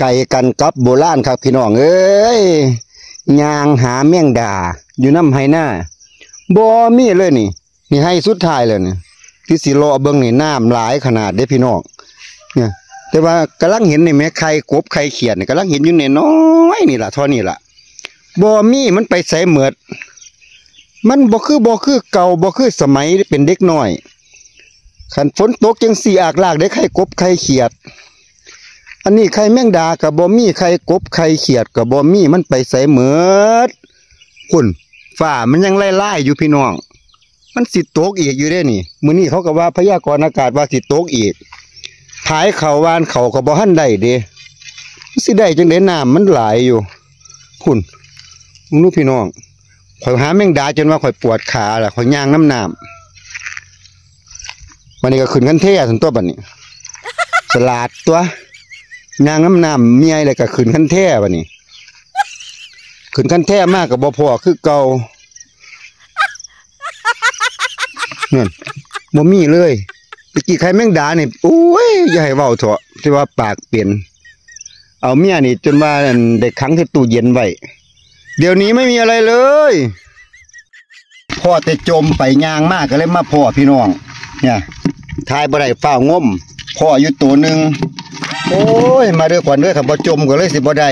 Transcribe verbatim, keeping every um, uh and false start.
ไกลกันกับโบราณครับพี่น้องเอ้ย ย่างหาแมงดาอยู่นำไฮ่นา บ่มีเลยนี่ นี่ไฮ่สุดท้ายแล้วนี่ ที่สิเลาะเบิ่งนี่น้ำหลายขนาดเด้พี่น้อง เนี่ย แต่ว่ากำลังเห็นนี่แหม ไข่กบไข่เขียดนี่กำลังเห็นอยู่น้อยๆนี่ล่ะ เท่านี้ล่ะ บ่มี มันไปไสหมด มันบ่คือ บ่คือเก่า บ่คือสมัยเป็นเด็กน้อย คันฝนตกจั่งซี้อากลากเด้ ไข่กบไข่เขียด อันนี้ไข่แมงดาก็บ่มี ไข่กบไข่เขียดก็บ่มี มันไปไสหมด พุ้น ฟ้ามันยังลายๆอยู่พี่น้อง มันสิตกอีกอยู่เด้นี่ มื้อนี้เขาก็ว่าพยากรณ์อากาศว่าสิตกอีก ไถเข้าหว่านเข้าก็บ่ทันได้เด้ มันสิได้จั่งใด๋ น้ำมันหลายอยู่ พุ้น มึงดูพี่น้อง ข้อยหาแมงดาจนว่าข้อยปวดขาล่ะ ข้อยย่างนำน้ำ บัดนี้ก็ขึ้นคันแท่ซั่นตั๊วบัดนี้ ฉลาดตั๊ว ย่างนำน้ำเมื่อยแล้วก็ขึ้นคันแท่บัดนี้ ขึ้นคันแท่มาก็บ่พ้อคือเก่า นั่น บ่มีเลย ตะกี้ไข่แมงดานี่ โอ้ย อย่าให้เว้าเถาะ ที่ว่าปากเป็น เอาเมียนี่จนว่าอันได้ขังใส่ตู้เย็นไว้ เดี๋ยวนี้ไม่มีอะไรเลย พ้อแต่จมไปย่างมาก็เลยมาพ้อพี่น้อง เนี่ย ถ่ายบ่ได้ ฟ้าวงม พ้ออยู่ตัวหนึ่ง โอ้ย มาเด้อขวัญเด้อ คันบ่จมก็เลยสิบ่ได้